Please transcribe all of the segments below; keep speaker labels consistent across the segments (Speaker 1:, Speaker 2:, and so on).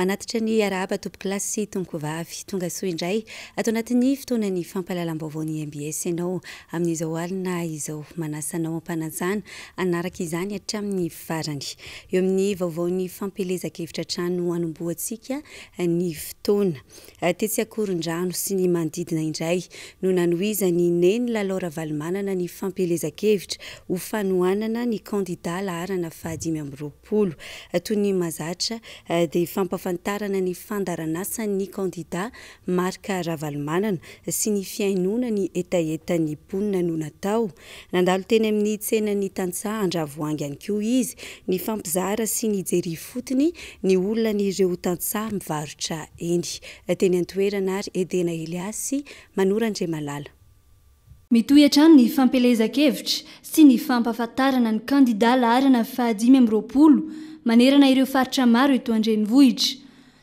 Speaker 1: Manatitra ny arahaba tompokolahy sy tompokovavy. Tonga soa indray ato anatin'ny fotoanan'ny fampahalalam-baovaon'ny mbs ianao amin'izao alina izao. Manasa anao am-panajana hanaraka izany hatramin'ny farany. Eo amin'ny vaovaon'ny fampielezan-kevitra hatrany no hanombohantsika ny fotoana. Tetsy Ankorondrano sy ny manodidina indray no nanohizan'i Neny Lalao Ravalomanana ny fampielezan-kevitra ho fanohanana ny kandidà laharana faha-25. Toy ny mahazatra dia fampahafantarana ny fandaharanasan'ny kandidà Marc Ravalomanana sy ny fihainoana ny hetahetan'ny mponina no natao. Nandalo teny amin'ny tsenan'ny tantsaha Andravoahangy ihany koa izy nifampizara sy nijery ifotony ny olan'ireo tantsaha mivarotra eny. Teny an-toerana ary Edena Eliasy Manoro Andriamalala.
Speaker 2: Mitohy hatrany ny fampielezan-kevitra sy ny fampahafantarana ny kandidà laharana faha 25 manerana ireo faritra maro eto an-drenivohitra.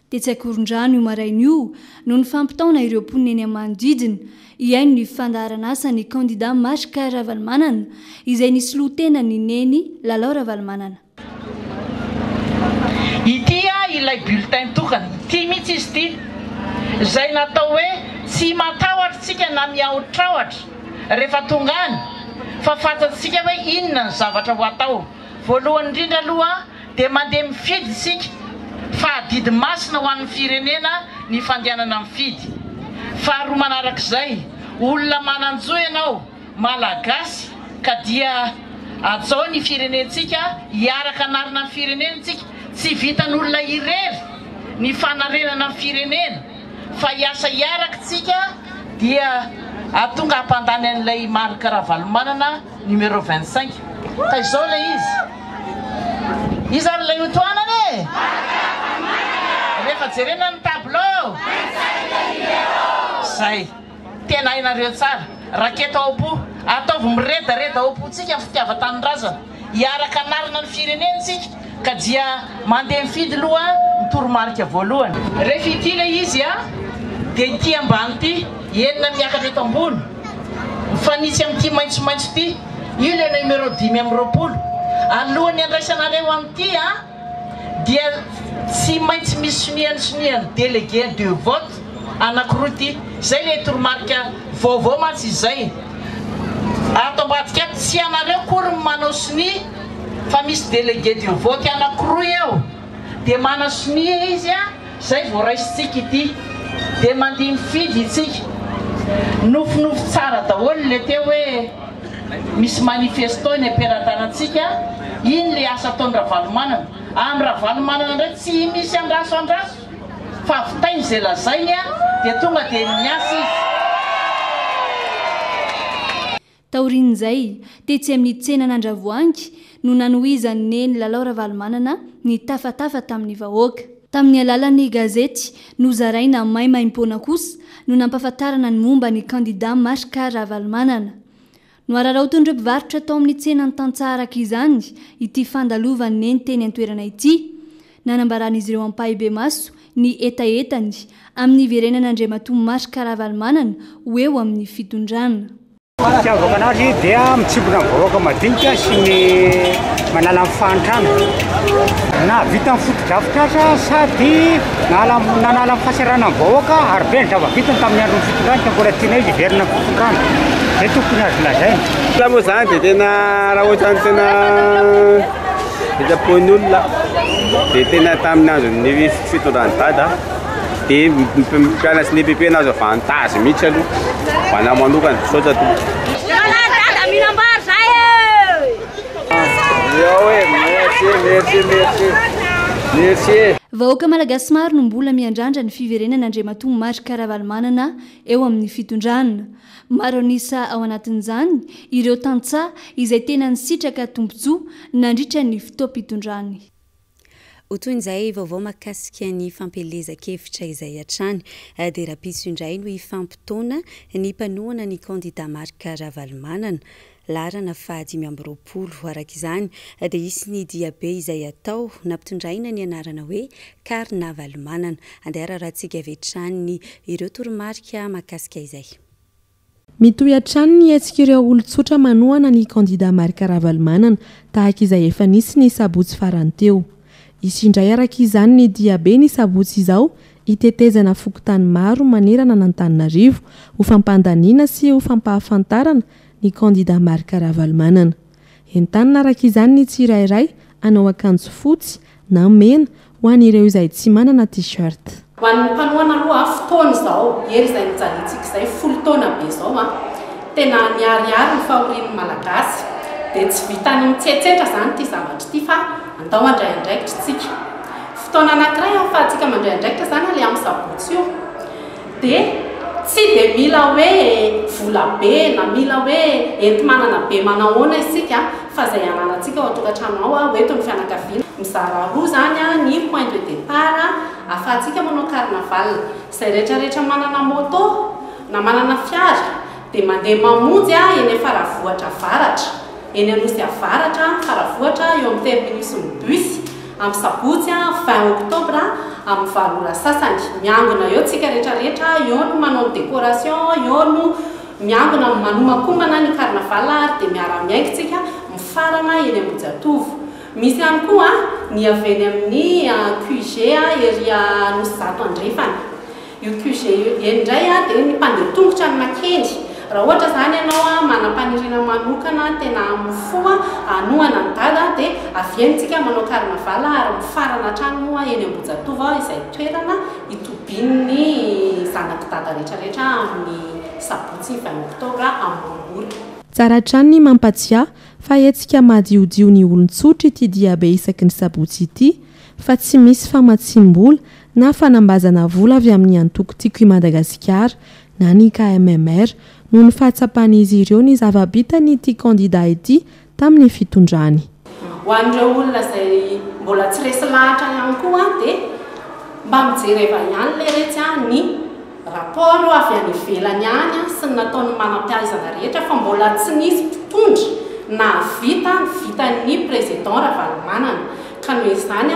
Speaker 2: Tetsy Ankorondrano io maraina io no nifampitaona ireo mponina eny amin'ny manodidina hihaino ny fandaharan'asan'ny kandidà Marc Ravalomanana izay nisoloa tena ny Neny Lalao Ravalomanana.
Speaker 3: Ity ilay bulletin tokana, ity mihitsy izy ity, izay natao hoe tsy matahotra isika na miahotrahotra rehefa tonga any fa fantatsika hoe inona ny zavatra ho atao. Voalohany indrindra aloha dia mandeha mifidy isika fa adidy masina ho an'ny firenena ny fandehanana mifidy. Faharoa manarak'izay, olona manan-jo ianao. Malagasy ka dia hajao ny firenentsika hiaraka hanarina ny firenena tsika, tsy vitan'olona irery ny fanarenana ny firenena fa hiasa hiaraka tsika dia hatonga hampandany an'ilay Marc Ravalomanana numéro 25 ka izao ilay izy, iza ary ilay hotohanana e? Rehefa jerena ny tableau zay. Tena hainareo tsara. Raketo ao am-po. Ataovy miredareda ao am-pontsika ny fitiavan-tanindrazana. Hiaraka hanarina ny firenena isika ka dia mandeha mifidy loha ny toromarika voalohany. Rehefa ity ilay izy a, dia ity ambany ity, enina miakatra eto ambony, mifanitsy amin'ity maitsomaitso ity, io ilay numéro 25. Alohan'ny handraisanareo an'ity a, dia tsy maintsy misy sonian'ny sonian'ny délégué de vote anakiroa ity, izay ilay toromarika vaovao mantsy izay ato ambadika ato, tsy ianareo akory no manao sonia fa misy délégué de vote anakiroa eo dia manasonia izy a, izay vao raisintsika ity dia mandeha mifidy itsika, nofinofy tsara daholo ilay teo hoe. Misy manifesto eny am-pelatanantsika, iny le asa ataon'i Ravalomanana. Amin'i Ravalomanana indray tsy misy andraso andraso fa vitainy izay lazainy dia tonga dia miasa izy.
Speaker 2: Taorian'izay, tetsy amin'ny tsenan'Andravoahangy no nanohizan'i Neny Lalao Ravalomanana ny tafatafa tamin'ny vahoaka. Tamin'ny alalan'ny gazety nozaraina maimaimpoana kosa no nampahafantarana ny momba ny kandida Marc Ravalomanana. Nohararaotin'ireo mpivarotra tao amin'ny tsenan'ny tantsaha araka izany ity fandalovan'i Neny teny an-toerana ity. Nanambaran'izy ireo ampahibemaso ny hetahetany amin'ny hiverenan'Andriamatoa Marc Ravalomanana ho eo amin'ny fitondrana.
Speaker 4: Fitiavako anazy dia mitsimbina ny vahoaka madinika sy ny manala ny fahantrana. Nahavita ny fotodrafitrasa sady nanala ny fahasahiranan'ny vahoaka ary be ny zava-bitany tamin'ny andron'ny fitondrany ka mbola tianay izy hiverina amin'ny fitondrana. Izay tokony azo lazaina.
Speaker 5: Olona moa zany dia tena raha ohatran'ny tena sitrapon'ny olona dia tena tamin'ny andron'ny fitondran'i Dada dia mpianatry ny EPP nahazo avantage mihitsy aloha ho anah manokana. Misaotra tompoko.
Speaker 6: Dada mihinam-bary zay e!
Speaker 5: Merci, merci, merci. Merci.
Speaker 2: Vahoaka Malagasy maro no mbola miandrandra ny fiverenan'Andriamatoa Marc Ravalomanana eo amin'ny fitondrana. Maro an'isa ao anatin'izany ireo tantsaha izay tena nisitraka tombontsoa nandritra ny fotoam-pitondrany.
Speaker 1: Ho tohin'izay vaovao mahakasika ny fampielezan-kevitra izay hatrany dia rahampitso indray no hifampitaona ny mpanohana ny kandida Marc Ravalomanana, laharana faha 25. Araka izany dia hisy ny diabe izay hatao nampitondraina ny anarana hoe Carnavalomanana. Andeha ararahantsika avy hatrany ireo toromarika mahakasika izay.
Speaker 7: Mitohy hatrany ny hetsik'ireo olon-tsotra manohana ny kandida Marc Ravalomanana, tahaka izay efa nisy ny sabotsy farany teo. Hisy indray araka izany ny diabe ny sabotsy izao hitetezana fokontany maro manerana an'Antananarivo ho fampandaniana sy ho fampahafantarana ny kandida Marc Ravalomanana. Entanina araka izany ny tsirairay hanao akanjo fotsy na mena ho an'ireo izay tsy manana t-shirt.
Speaker 8: Ho an'ny mpanohana aloha, fotoana izao, hery izay nijaliantsika izay folo taona be izao an, tena niharihary ny fahorian'ny Malagasy, dia tsy vitan'ny mitsetsetra izany ity zavatra ity fa andao handray andraikitra isika. Fotoana anankiray ahafahantsika mandray andraikitra izany ilay amin'ny sabotsy io, dia tsy dia mila hoe vola be na mila hoe enti-manana be manahoana isika fa izay ananantsika ao an-tokantrano ao, hoento ny fianakaviana. Mizara roa izany ny point de départ Afahantsika manao carnaval. Izay rehetra rehetra manana moto na manana fiara dia mandeha mamonjy eny Faravohitra avaratra, eny Anosy avaratra, Faravohitra eo amin'ny terminus ny bus amin'ny sabotsy 20 octobre amin'ny valo ora sasany. Miangona eo tsika rehetra rehetra, eo no manao ny décoration, eo no miangona manomakomana ny carnaval ary dia miara-miaiky tsika mifarana eny Ambohijatovo. Misy ihany koa ny avy eny amin'ny QG ery Anosizato Andrefana. Io QG io eny indray dia ny mpandeha tongotra no makeny. Raha ohatra izany ianao manam-paniriana manokana tena amin'ny fo hanohana an'i Dada dia avy eny tsika manao carnaval ary mifarana hatrany moa eny Ambohijatovo izay toerana hitobian'ny zanak'i Dada rehetra rehetra amin'ny sabotsy 20 oktobra amin'ny roa ora.
Speaker 7: Tsara hatrany ny mampatsiahy fa hetsika madiodio ny olon-tsotra ity diabe isaky ny sabotsy ity fa tsy misy famatsiam-bola na fanambazana vola avy amin'ny antoko Tiako i Madagasikara na ny KMMR noho ny fahatsapan'izy ireo ny zava-bitan'ity kandida ity tamin'ny fitondrany.
Speaker 8: Ho an'ireo olona izay mbola tsy resy lahatra ihany koa dia mba mijereva ihany leretsy ny Rapport avy any ivelany any sy ny nataon'ny manam-pahaizana rehetra fa mbola tsy nisy mpitondra nahavita ny vitan'ny Président Ravalomanana ka noho izany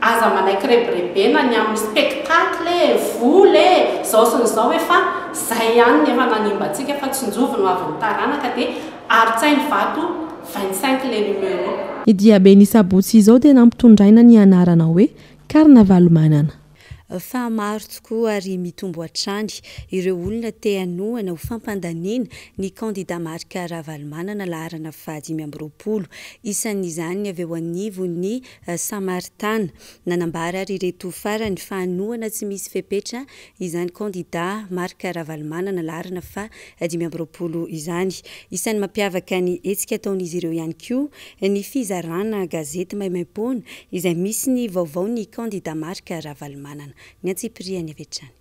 Speaker 8: aza manaiky rebirebena ny amin'ny spectacle e, vola e, zao sy ny zao e fa zay ihany ny efa nanimba antsika fa tsinjovy no avin'ny taranaka dia aritsainy vato 25 le numéro.
Speaker 7: Ny diaben'ny sabotsy izao dia nampitondraina ny anarana hoe Karnavalomanana.
Speaker 1: Fa maro tokoa ary mitombo hatrany ireo olona te hanohana ho fampandaniana ny kandida Marc Ravalomanana laharana faha 25. Isan'izany ny avy eo anivon'ny Samaritana. Nanambara ary ireto farany fa hanohana tsy misy fepetra izany kandida Marc Ravalomanana laharana faha 25 izany. Isan'ny mampiavaka ny hetsika ataon'izy ireo ihany koa ny fizarana gazety maimaimpoana izay misy ny vaovaon'ny kandida Marc Ravalomanana. Ny antsipiriany avy hatrany.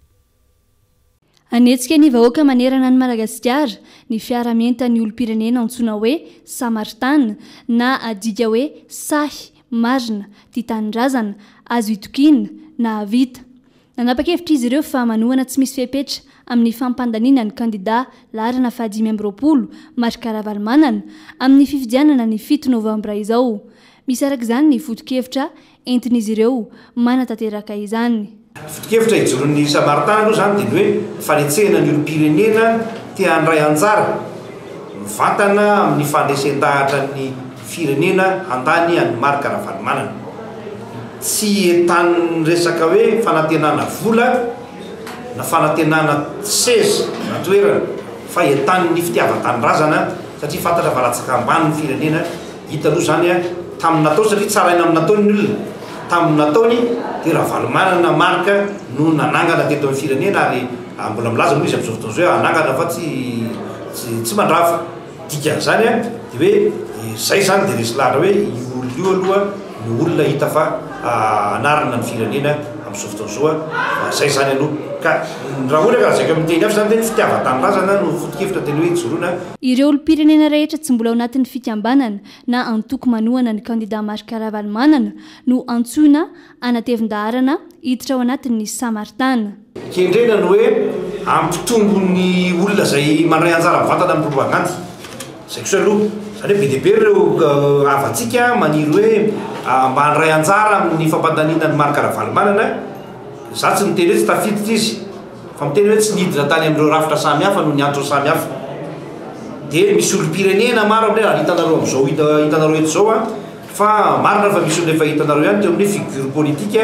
Speaker 2: Hanetsika ny vahoaka manerana an'i Madagasikara ny fiarahamientan'ny olom-pirenena antsoina hoe Samaritana na adika hoe sahy, marina, tia tanindrazana, azo itokiana, nahavita. Nanapa-kevitra izy ireo fa manohana tsy misy fepetra amin'ny fampandaniana ny kandidà laharana faha 25, Marc Ravalomanana, amin'ny fifidianana ny fito novambra izao. Misy araka izany ny foto-kevitra entin'izy ireo manatanteraka izany.
Speaker 9: Foto-kevitra ijoroan'ny Samaritana aloha izany dia ny hoe fanetsehana ny olom-pirenena te handray anjara mivantana amin'ny fandresen-dahatra ny firenena handany an'i Marc Ravalomanana. Tsy entanin'ny resaka hoe fanantenana vola na fanantenana seza na toerana fa entanin'ny fitiavan-tanindrazana satria fantatra fa latsaka ambany ny firenena. Hita aloha izany tamin'ny nataony satria tsaraina amin'ny nataony ny olona. Tamin'ny nataony dia Ravalomanana Marc no nanangana teto amin'ny firenena ary mbola milaza moa izy amin'izao fotoana izao hoe hanangana fa tsy tsy mandrava. Dikan'izany dia hoe izay izany dia resy lahatra hoe io olona io aloha no olona hita fa hanarina ny firenena amin'izao fotoana izao fa izay izany aloha ka raha ohatra ka lazaiko amin'ny teny hafa izany dia ny fitiavan-tanindrazana no foto-kevitra tena hoe ijoroana.
Speaker 2: Ireo olom-pirenena rehetra tsy mbola ao anatin'ny fikambanana na antoko manohana ny kandida Marc Ravalomanana no antsoina hanatevin-daharana hiditra ao anatin'ny Samaritana.
Speaker 9: Kendrena ny hoe hampitombo ny olona izay mandray anjara mivantana amin'ny propagandy. Izay kosa aloha. Izany hoe be dia be ireo havantsika maniry hoe mba handray anjara amin'ny fampandaniana an'i Marc Ravalomanana. Izaho tsy miteny hoe tsy tafiditra izy, fa miteny hoe tsy nidina tany amin'ireo rafitra samihafa noho ny antony samihafa. Dia misy olom-pirenena maro amin'ireny, ary hitanareo amin'izao hitanareo eto izao. Fa marina fa misy olona efa hitanareo ihany teo amin'ny hoe figure politique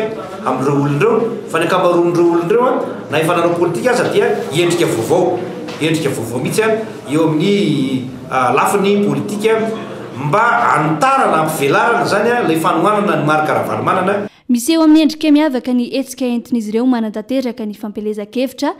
Speaker 9: amin'ireo olona ireo, fa ny ankamaroan'ireo olona ireo na efa nanao politika aza dia endrika vaovao, endrika vaovao mihitsy eo amin'ny lafiny politika mba hanitarana, hampivelarana izany ilay fanohanana an'i Marc Ravalomanana.
Speaker 2: Miseho amin'ny endrika miavaka ny hetsika entin'izy ireo manatanteraka ny fampielezan-kevitra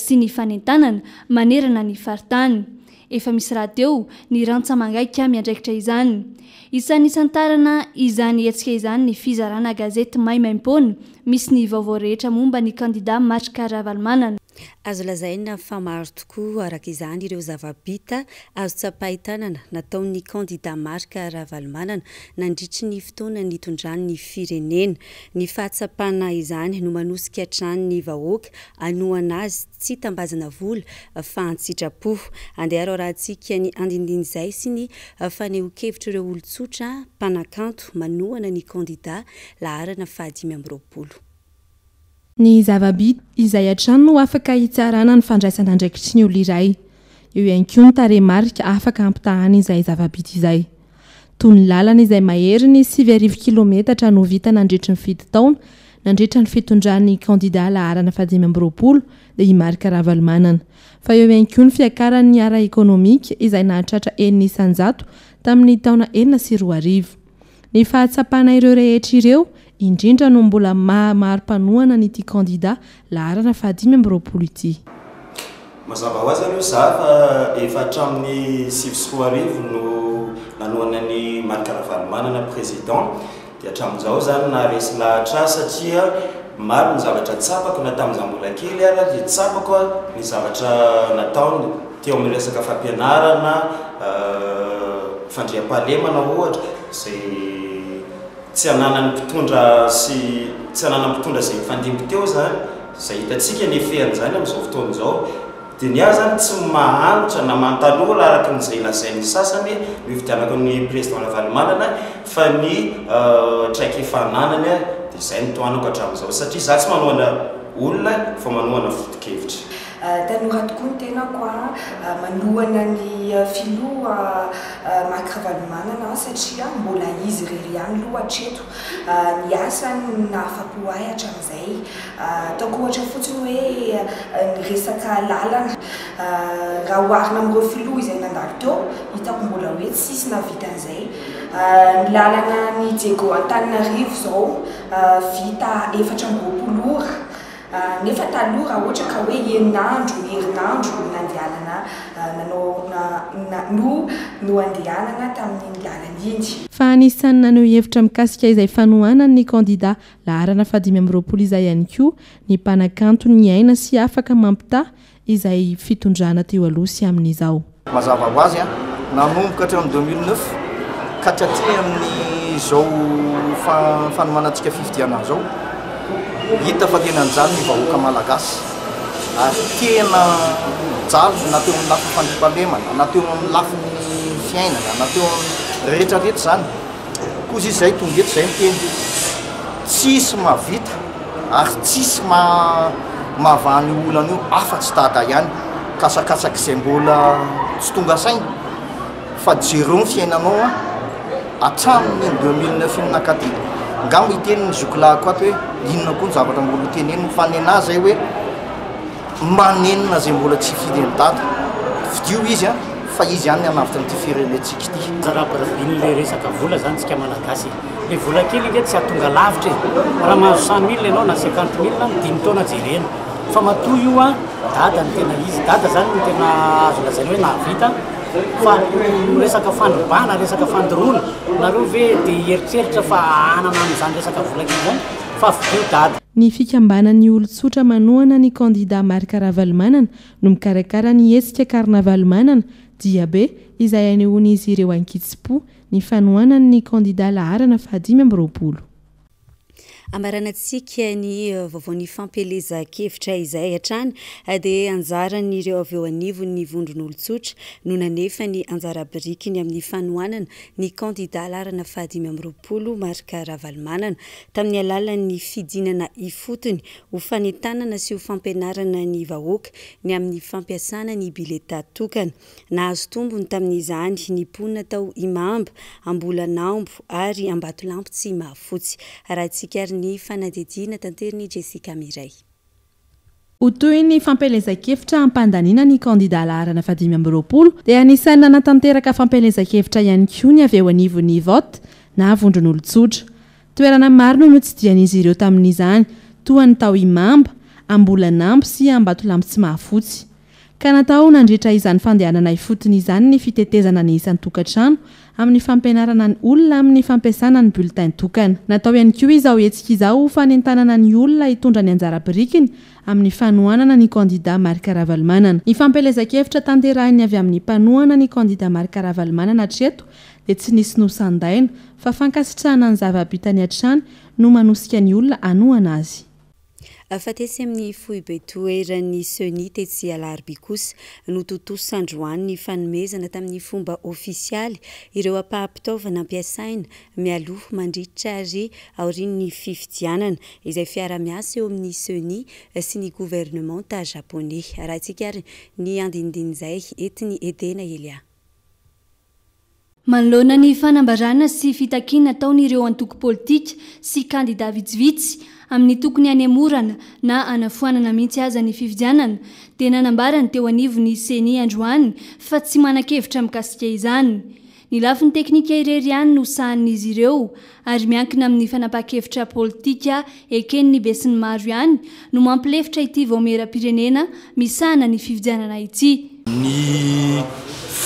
Speaker 2: sy ny fanentanana manerana ny faritany. Efa misy rahateo ny rantsa-mangaika miandraikitra izany. Isan'ny nisantarana izany hetsika izany ny fizarana gazety maimaimpoana misy ny vaovao rehetra momba ny kandida Marc Ravalomanana.
Speaker 1: Azo lazaina fa maro tokoa araka izany ireo zava-bita azo tsapain-tanana nataon'ny kandida Marc Ravalomanana nandritry ny fotoana nitondrany ny firenena. Ny fahatsapana izany no manosika hatrany ny vahoaka hanohana azy tsy tambazana vola fa an-tsitrapo. Andeha araorahantsika ny andinindin'izay sy ny fanehoan-kevitr'ireo olon-tsotra mpanakanto manohana ny kandida laharana faha-25.
Speaker 7: Ny zava-bita izay hatrany no afaka hitsarana ny fandraisana andraikitry ny olona iray. Eo ihany koa ny tarehimarika afaka hampitahana izay zava-bita izay. Toy ny lalana izay mahery ny 9000 kilometatra no vita nandritry ny fito taona, nandritra ny fitondran'ny kandida laharana faha-25 dia i Marc Ravalomanana. Fa eo ihany koa ny fiakaran'ny ara-ekonomika izay nahatratra 6% tamin'ny taona 2006. Ny fahatsapana ireo rehetra ireo indrindra no mbola maha maro mpanohana an'ity kandida laharana faha-25 ity.
Speaker 10: Mazava ho azy aloha za fa efa hatramin'ny 2009 no nanohana an'i Marc Ravalomanana président dia hatramin'izao zany naharesy lahatra ahy satria maro ny zavatra tsapako na tamin'izaho mbola kely ara dia tsapako ny zavatra nataony teo amin'ny resaka fampianarana, fandriampahalemana ohatra izay tsy ananan'ny mpitondra sy tsy ananan'ny mpitondra izay nifandimby teo izany, izay hitantsika ny effet an'izany amin'izao fotoana izao. Dia ny ahy izany tsy mahantra na mantanora araka ny izay lazain'ny sasany no hividianako ny président Ravalomanana fa ny traikefa ananany dia izay no tohanako hatramin'izao satria izaho tsy manohana olona fa manohana foto-kevitra.
Speaker 11: Tanora tokoa ny tenako a, manohana ny filoha Marc Ravalomanana aho satria mbola izy irery ihany aloha hatreto. Ny asany no nahafapo ahy hatramin'izay. Ataoko ohatra fotsiny hoe ny resaka lalana, raha oharina amin'ireo filoha izay nandalo teo, hitako mbola hoe tsisy nahavita an'izay. Ny lalana ny Diego Antananarivo izao vita 24 ora. Nefa taloha raha ohatra ka hoe enina andro, herinandro no nandehanana nanao no no andehanana tamin'iny lalana iny.
Speaker 7: Fa anisan'ny naneho hevitra mikasika izay fanohanany ny kandida laharana faha-25 izay ihany koa ny mpanakanto niaina sy afaka mampitaha izay fitondrana teo aloha sy amin'izao.
Speaker 12: Mazava ho azy, nanomboka hatramin'ny 2009 ka hatraty amin'izao fanomanantsika fifidianana izao, hita fa tena nijaly ny vahoaka malagasy ary tena nijaly na teo amin'ny lafiny fandriampahalemana, na teo amin'ny lafiny fiainana, na teo amin'ny rehetra rehetra izany. Koa izy izay tonga eto izay miteny, tsisy mahavita ary tsisy mahavaha an'io olana io afa-tsy Dada ihany. Kasakasak'izay mbola tsy tonga saina fa jereo ny fiainanao an, hatramin'iny 2009 iny nankaty, ngamba hiteny ny zokilahiko ato hoe inona koa ny zavatra mbola ho teneniny fa nenaha zay hoe Manenina izay mbola tsy hifidy an'i Dada. Fidio izy an, fa izy ihany ny hanavotra an'ity firenentsika ity.
Speaker 13: Aza rabirabin'ilay resaka vola zany tsika malagasy e. Le vola kely ange tsy hahatonga lavitra e. Raha mahazo cent mille ianao na cinquante mille an, dimy taona jerena. Fa matoa io an, Dada no tena izy. Dada zany no tena azo lazaina hoe nahavita. Fa resaka fandrobana, resaka fandoroana, nareo ve de hieritreritra fa hanana an'izany resaka vola kely zany? Fa fidio Dada.
Speaker 7: Ny fikambanan'ny olon-tsotra manohana ny kandida Marc Ravalomanana no mikarakara ny hetsika Karnavalomanana, diabe, izay anehoan'izy ireo ankitsipo ny fanohanany ny kandida laharana faha 25.
Speaker 1: Amaranantsika ny vaovaon'ny fampielezan-kevitra izay hatrany dia anjaran'ireo avy eo anivon'ny vondron'olon-tsotra no nanefa ny anjara birikiny amin'ny fanohanana ny kandidà laharana faha-25 Marc Ravalomanana tamin'ny alalan'ny fidinana ifotony ho fanentanana sy ho fampianarana ny vahoaka ny amin'ny fampiasana ny biletà tokana. Nahazo tombony tamin'izany ny mponina tao Imamba, Ambolanambo ary Ambatolampy Tsimahafotsy. Arahintsika ary ny fanadihadiana tanterin'i Jessica Mireille.
Speaker 7: Ho toy ny fampielezan-kevitra hampandaniana ny kandidà laharana faha-25 dia anisan'ny nanatanteraka fampielezan-kevitra ihany koa ny avy eo anivon'ny Vote na vondron'olon-tsotra. Toerana maro no notsidihan'izy ireo tamin'izany toa ny tao Imamba, Ambolanambo sy Ambatolampy Tsimahafotsy. Ka natao nandritra izany fandehanana ifotony izany ny fitetezana ny isan-tokantrano amin'ny fampianarana ny olona amin'ny fampiasana ny bulletin tokana. Natao ihany koa izao hetsika izao ho fanentanana ny olona hitondra ny anjara birikiny amin'ny fanohanana ny kandida Marc Ravalomanana. Ny fampielezan-kevitra tanterahin'ny avy amin'ny mpanohana ny kandida Marc Ravalomanana hatreto dia tsy nisy nosandaina fa fankasitrahana ny zava-bitany hatrany no manosika ny olona hanohana azy.
Speaker 1: Fa tetsy amin'ny foibe toeran'ny Ceni tetsy Alarobia kosa no tontosa androany ny fanomezana tamin'ny fomba ofisialy ireo ampaham-pitaovana ampiasaina mialoha, mandritra ary aorian'ny fifidianana, izay fiara-miasa eo amin'ny Ceni sy ny governemanta Japoney. Arahintsika ary ny andinindin'izay entin'i Edena Elia.
Speaker 2: Manoloana ny fanambarana sy fitakiana ataon'ireo antoko politika sy kandida vitsivitsy amin'ny tokony hanemorana na hanafoanana mihitsy aza ny fifidianana dia nanambara ny teo anivon'ny Ceni androany fa tsy manan-kevitra mikasika izany. Ny lafiny teknika irery ihany no sahanin'izy ireo ary miankina amin'ny fanapahan-kevitra politika eken'ny besinimaro ihany no mampilefitra ity vaomieram-pirenena misahana ny fifidianana ity.
Speaker 14: Ny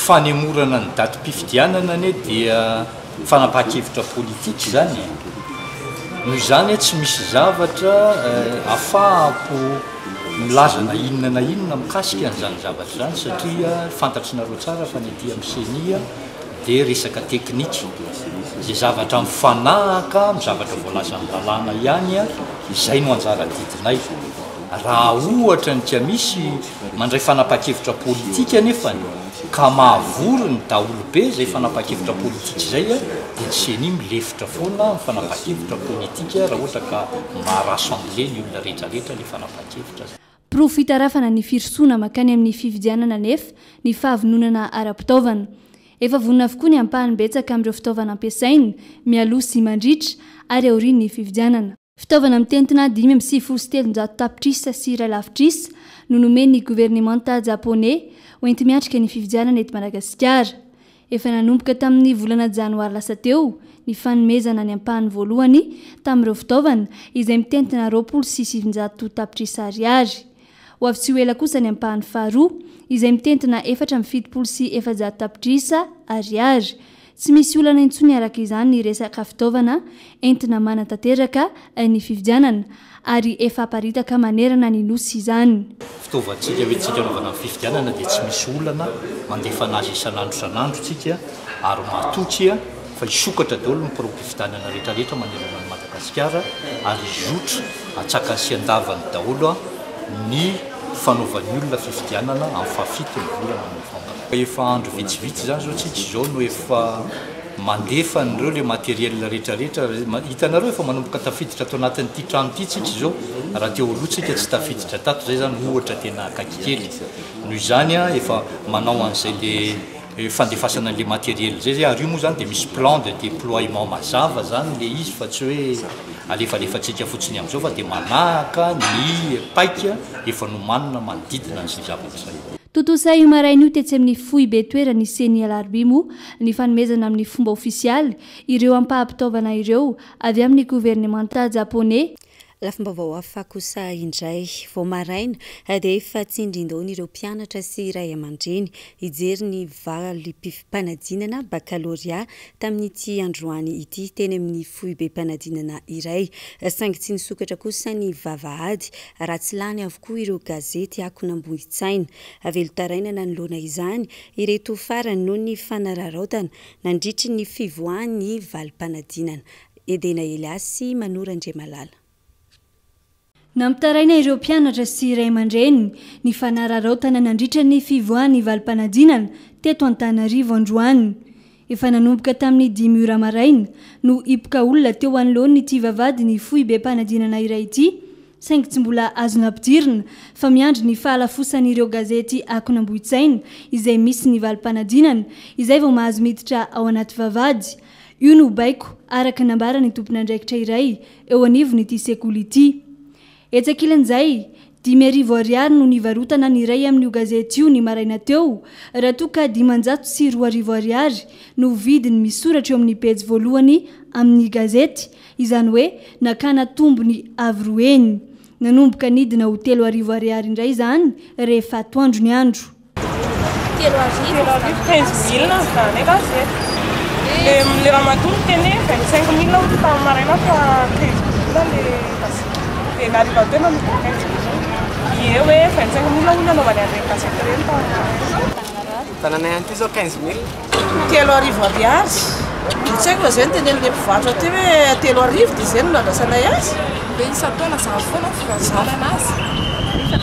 Speaker 14: fanemorana ny datim-pifidianana anie dia fanapahan-kevitra politika izany e. Noho izany tsy misy zavatra afahako milaza na inona na inona mikasika an'izany zavatra izany satria fantatrinareo tsara fa ny aty amin'ny Ceni dia resaka teknika, izay zavatra mifanahaka amin'ny zavatra voalazan'ny lalàna ihany, izay no anjara adidinay. Raha ohatra ny ka misy mandray fanapahan-kevitra politika anefany ka mahavory ny daholobe izay fanapahan-kevitra politika izay dia ny ceni milefitra foana amin'ny fanapahan-kevitra politika raha ohatra ka maha-rassembler ny olona rehetrarehetra ilay fanapahan-kevitra.
Speaker 2: Porofo itarafana ny firosoana mankany amin'ny fifidianana anefa ny fahavononana ara-pitaovana. Efa vonona avokoa ny ampahany betsaka amin'ireo fitaovana ampiasaina mialoha sy mandritra ary aorian'ny fifidianana. Fitaovana mitentina 395 tapitrisa sy iray lavitrisa no nomen'ny governemanta Japoney hoenti-miatrika ny fifidianana eto Madagasikara. Efa nanomboka tamin'ny volana janoary lasa teo ny fanomezana ny ampahany voalohany tamin'ireo fitaovana, izay mitentina 920 tapitrisa ariary. Ho avy tsy ho ela kosa ny ampahany faharoa, izay mitentina 474 tapitrisa ariary. Tsy misy olana intsony araka izany ny resaka fitaovana entina manatanteraka ny fifidianana, ary efa aparitaka manerana ny Nosy izany.
Speaker 14: Fitaovantsika hoentintsika hanaovana ny fifidianana dia tsy misy olana, mandefa anazy isan'andro isan'andro tsika ary matoky fa hisokatra daholo ny biraom-pifidianana rehetra rehetra manerana an'i Madagasikara ary hizotra antsakany sy andavany daholo ny fanaovan'ny olona fifidianana amin'ny fahafito ny volana novambra. Efa andro vitsivitsy izany izao tsika izao no efa Mandefa an'ireo le matériel rehetra rehetra, hitanareo efa manomboka tafiditra ato anatin'ity trano ity tsika izao, raha teo aloha tsika tsy tafiditra tato, zay zany ohatra tena akaiky kely, noho izany an efa manao an'izay le fandefasana an'le matériel zay zay, ary io moa zany dia misy plan de déploiement mazava zany le izy fa tsy hoe alefalefantsika fotsiny amin'izao fa dia manahaka ny paika efa nomanina manodidina an'izay zavatra izay.
Speaker 2: Tontosa io maraina io tetsy amin'ny foibe toeran'ny Ceni Alarobia moa ny fanomezana amin'ny fomba ofisialy ireo ampaham-pitaovana ireo avy amin'ny governemanta Japoney.
Speaker 1: Lafim-baovao hafa kosa indray, vao maraina dia efa tsindrin-daon'ireo mpianatra sy ray aman-dreny hijery ny valim-panadinana bakalorea tamin'ity androany ity teny amin'ny foibem-panadinana iray. Saingy tsy nisokatra kosa ny vavahady raha tsy lany avokoa ireo gazety akon'Ambohitsaina. Velon-taraina nanoloana izany ireto farany noho ny fanararaotana nandritry ny fivoahan'ny valim-panadinana. Edena Elias sy Manoro Andriamalala.
Speaker 2: Nampitaraina ireo mpianatra sy ray aman-dreny ny fanararaotana nandritra ny fivoahan'ny valim-panadinana teto Antananarivo androany. Efa nanomboka tamin'ny dimy ora maraina no hipoka olona teo anoloan'ity vavahadin'ny foibem-panadinana iray ity saingy tsy mbola azo nampidirina fa miandry ny fahalafosan'ireo gazety akon'Ambohitsaina izay misy ny valim-panadinana izay vao mahazo miditra ao anaty vavahady. Io no baiko araka ny nambaran'ny tompon'andraikitra iray eo anivon'ity sekoly ity. Etsy ankilan'izay, 5000 ariary no nivarotana ny iray amin'io gazety io ny maraina teo, raha toa ka 2500 ariary no vidiny misoratra eo amin'ny pejy voalohany amin'ny gazety, izany hoe nakana tombony avo roa heny. Nanomboka nidina ho 3000 ariary indray izany rehefa atoandro ny andro.
Speaker 15: 3000. 3000, 15000 nividiananay gazety. Le le ramatoa niteny hoe 25000 hono tamin'ny maraina fa 15000 le gazety. Dia ny hariva teo nanomboka 15000. Ie hoe 25000 hono nanaovany an'ireny gazety ireny tamin'ny maraina.
Speaker 16: Vidiananay an'ity izao 15000.
Speaker 3: 3000 ariary. Dia tsy haiko fa izay no tenenin'ilay mpivarotra teo hoe 3000 dia izay no nandraisanay azy.
Speaker 15: Dia isan-taona izany foana ny fivarotana azy.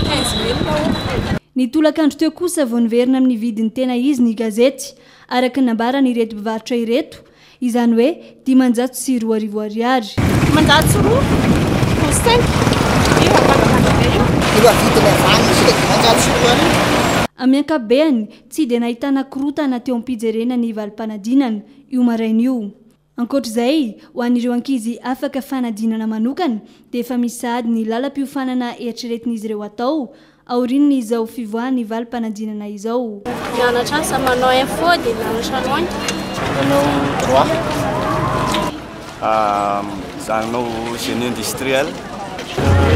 Speaker 15: 15000 hono.
Speaker 2: Ny tolakandro teo kosa vao niverina amin'ny vidiny tena izy ny gazety, araka ny nambaran'ireto mpivarotra ireto, izany hoe 2500 ariary.
Speaker 6: 500 pour cinq, io ambanimbany be io.
Speaker 12: Io vidiny avy any mihitsy ilay 2500.
Speaker 2: Amin'ny ankapobehany, tsy dia nahitana korontana teo am-pijerena ny valim-panadinana, io maraina io. Ankoatra izay, ho an'ireo ankizy afaka fanadinana manokana dia efa misy sahady ny lalam-piofanana eritreretin'izy ireo atao aorian'izao fivoahan'ny valim-panadinana izao.
Speaker 6: Mianatra asa, manao info dia mianatra langue.
Speaker 10: Manao droit. Za hanao génie industriel.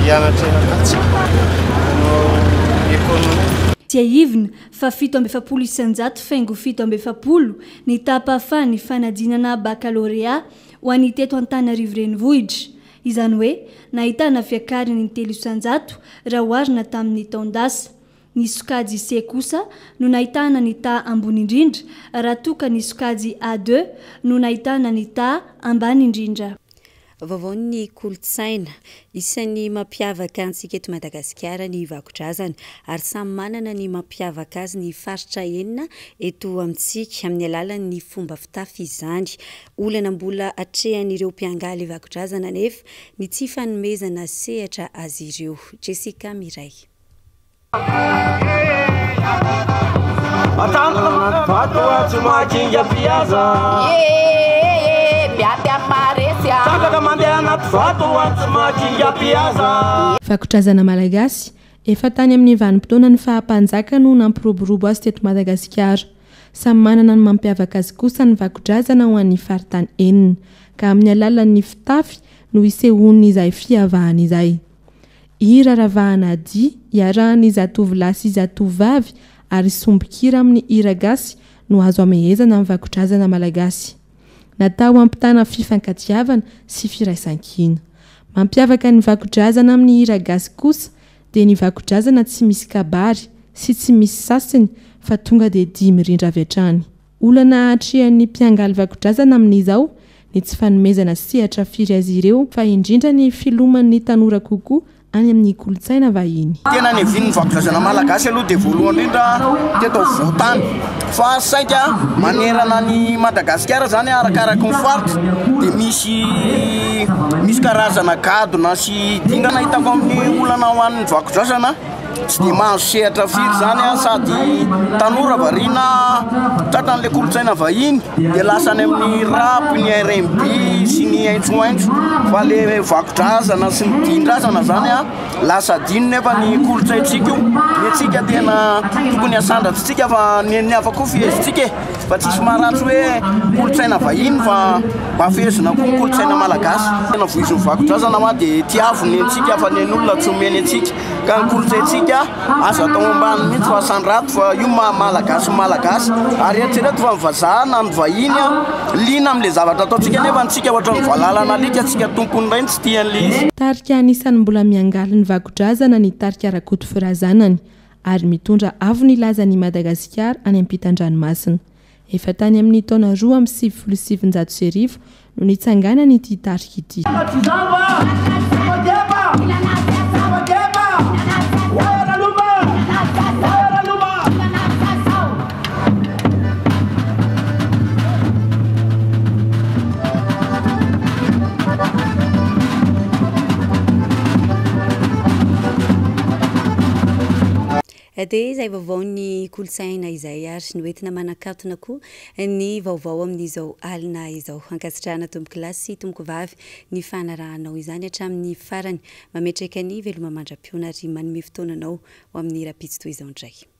Speaker 16: Hianatra eny Ankatso. Hanao économie.
Speaker 2: Tsiahivina fa 47% faingo 47 ny taham-pahafahan'ny fanadinana bakalorea ho an'ny teto Antananarivo Renivohitra. Izany hoe nahitana fiakarany in-telo isanjato raha oharina tamin'ny taon-dasa. Ny sokajy C kosa no nahitana ny taha ambony indrindra raha toa ka ny sokajy A deux no nahitana ny taha ambany indrindra.
Speaker 1: Vaovaon'ny kolontsaina. Isan'ny mampiavaka antsika eto Madagasikara ny vakodrazana ary samy manana ny mampiavaka azy ny faritra enina eto amintsika amin'ny alalan'ny fomba fitafy izany. Olana mbola atrehan'ireo mpiangaly vakodrazana anefa ny tsy fanomezana sehatra azy ireo. Jessica Miray.
Speaker 7: Vakodrazana malagasy, efa tany amin'ny vanim-potoanan'ny faha-mpanjaka no nampiroborobo azy teto Madagasikara. Samy manana ny mampiavaka azy kosa ny vakodrazana ho an'ny faritany enina, ka amin'ny alalan'ny fitafy no isehoan'izay fiavahana izay. Hira ravahana dihy iarahan'ny zatovolahy sy zatovovavy ary sombin-kira amin'ny hira gasy no azo amehezana ny vakodrazana malagasy. Natao hampitana fifankatiavana sy firaisankina. Mampiavaka ny vakodrazana amin'ny hira gasy kosa dia ny vakodrazana tsy misy kabary sy tsy misy sasiny fa tonga dia dihy mirindra avy hatrany. Olana atrehan'ny mpiangaly vakodrazana amin'izao ny tsy fanomezana sehatra firy azy ireo fa indrindra ny filoman'ny tanora kokoa any amin'ny kolontsaina vahiny.
Speaker 17: Tena niavian'ny vakodrazana malagasy aloha dia voalohany indrindra teto afovoan-tany fa saika manerana an'i Madagasikara izany arakaraky ny faritra dia misy misy karazana gadona sy dingana hitako amin'ny olana ho an'ny vakodrazana. Tsy dia mahazo sehatra firy izany an, sady tanora variana tratran'ilay kolontsaina vahiny dia lasa any amin'ny rap, ny rnb sy ny aintsoaintso fa le vakodrazana sy ny dihin-drazana izany an lasa adino nefa ny kolontsaintsika io, ny antsika tena tokony asandratritsika fa ny an'ny hafa koa fehezintsika e, fa tsisy maharatsy hoe kolontsaina vahiny fa mba fehezina koa ny kolontsaina malagasy. Tena voizin'ny vakodrazana hoa dia tiavo ny antsika fa ny an'olona tsy omeny antsika. Ka ny kolontsaintsika aza atao ambany mihitsy fa asandrato fa io maha malagasy ny malagasy ary eritrereto fa ny vazaha na ny vahiny a liana amin'ilay zavatra ataontsika nefa antsika ohatran'ny valalan'alika tsika tompony indray no tsy tia an'ilay izy.
Speaker 7: Tarika anisan'ny mbola miangaly ny vakodrazana ny tarika Rakotofirazanany ary mitondra avo ny lazan'i Madagasikara any ampitan-dranomasina. Efa tany amin'ny taona 1992 no nitsanganan'ity tarika ity.
Speaker 1: Dia izay vaovaon'ny kolontsaina izay ary noentina manakatona koa ny vaovao amin'izao alina izao. Ankasitrahana tompokolahy sy tompokovavy ny fanarahanao izany hatramin'ny farany. Mametraka ny veloma mandra-pihaona ary manome fotoana anao ho amin'ny rahampitso toy izao indray.